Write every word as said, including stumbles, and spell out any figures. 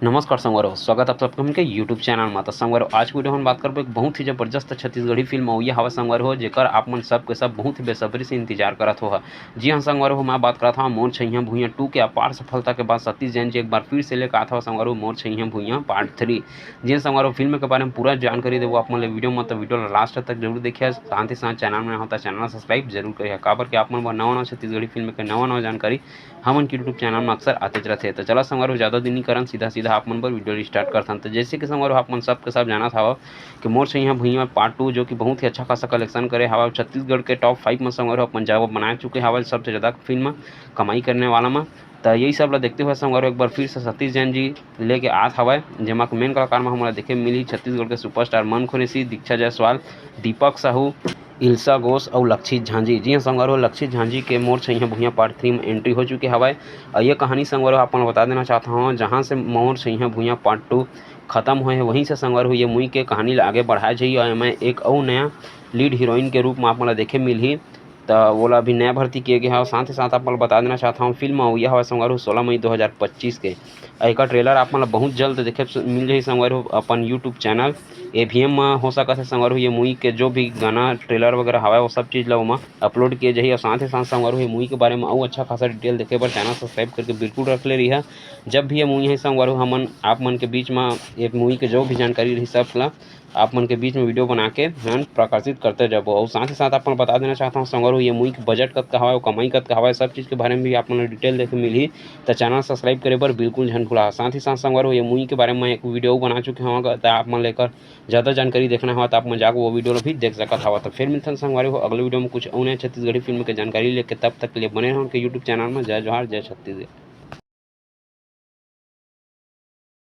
नमस्कार संगवारी हो, स्वागत आप सबके हमन के YouTube चैनल में। तो संगवारी हो, आज के वीडियो में बात करबो एक बहुत ही जबरदस्त छत्तीसगढ़ी फिल्म अवइया हवा संगवारी हो, जेकर आप मन सब के सब बहुत ही बेसब्री से इंतजार करत हो। जी हाँ संगवारी हो, मैं बात करत हूँ मोर छइहाँ भुइयाँ टू के अपार सफलता के बाद सतीश जैन जी एक बार फिर से लेकर आत हवा संगवारी हो मोर छइहाँ भुइयाँ पार्ट थ्री। जी हाँ संगवारी हो, फिल्म के बारे में पूरा जानकारी देबो आप मन ले वीडियो में, तो वीडियो ला लास्ट तक जरूर देखिए। साथ ही साथ चैनल में ना हो तो चैनल सब्सक्राइब जरूर करिए, काबर कि आप मन बर नवा नवा छत्तीसगढ़ी फिल्म के नवा नवा जानकारी हमन के YouTube चैनल में अक्सर आतेच रथे। तो चला संगवारी हो, ज्यादा दिन नहीं करन, सीधा सीधा आप मन बर वीडियो स्टार्ट करथन। तो जैसे कि संगवारी हो, आप मन सब के सब जानत हवा कि मोर छइहाँ भुइयाँ पार्ट टू, जो कि बहुत ही अच्छा खासा कलेक्शन करे हवा, छत्तीसगढ़ के टॉप फाइव में संगवारी हो अपन जगह बना चुके हवा सबसे ज्यादा फिल्म कमाई करने वाला में। तो यही सब ला देखते हुए संगवारी हो, एक बार फिर से सतीश जैन जी लेके आत हवय, जेमा के मेन कलाकार में हमला देखे मिलही छत्तीसगढ़ के सुपरस्टार मन खुरेशी, दीक्षा जायसवाल, दीपक साहू, इल्सा घोष अउ लक्षित झांझी। जी हाँ संगवारी हो, लक्षित झांझी के मोर छइहाँ भुइयाँ पार्ट थ्री में एंट्री हो चुके हवय। अउ ये कहानी संगवारी हो, आप मन ल बता देना चाहत हवं, जहाँ से मोर छइहाँ भुइयाँ पार्ट टू खत्म होए हे, वहीं से संगवारी हो ये मुई के कहानी ला आगे बढ़ाए जाही। अउ एमा एक अउ नया लीड हीरोइन के रूप में आप मन ल देखे मिलही, त ओला अभी नया भर्ती किए गए हवय। साथ ही साथ आप मन ल बता देना चाहत हवं, फिल्म अवइया हवय संगवारी हो सोलह मई दो हज़ार पच्चीस के। अउ एकर ट्रेलर आप मन ल बहुत जल्द देखे स-, मिल जाही संगवारी हो अपन YouTube चैनल एवीएम में। हो सकत हे संगवारी हो ये मुई के जो भी गाना ट्रेलर वगैरह हवय, वो सब चीज़ ला ओमा अपलोड किए जाही। और साथ ही साथ संगवारी हो ये मुई के बारे में अउ अच्छा खासा डिटेल देखे बर चैनल सब्सक्राइब करके बिल्कुल रख ले रहिहा। जब भी ये मुई हे संगवारी हो, हमन आप मन के बीच में ये मुई के जो भी जानकारी रही सब ला आप मन के बीच में वीडियो बना के हमन प्रकाशित करते जाबो। और साथ ही साथ आप मन बता देना चाहत हवं संगवारी हो ये मुई के बजट कतका हवय, कमाई कतका हवय, सब चीज़ के बारे में भी आप मन ल डिटेल देखे मिलही। त चैनल सब्सक्राइब करे बर बिल्कुल झन भुला। साथ ही साथ संगवारी हो ये मुई के बारे में एक वीडियो बना चुके हवं, त आप मन ल एकर ज़्यादा जानकारी देखना हवय त आप मन जाके वो वीडियो ल भी देख सकत हवय। तो फिर मिलथन संगवारी हो अगले वीडियो में कुछ अउ नया छत्तीसगढ़ी फिल्म के जानकारी लेके, तब तक के लिए बने रहन के YouTube चैनल में। जय जोहार, जय छत्तीसगढ़।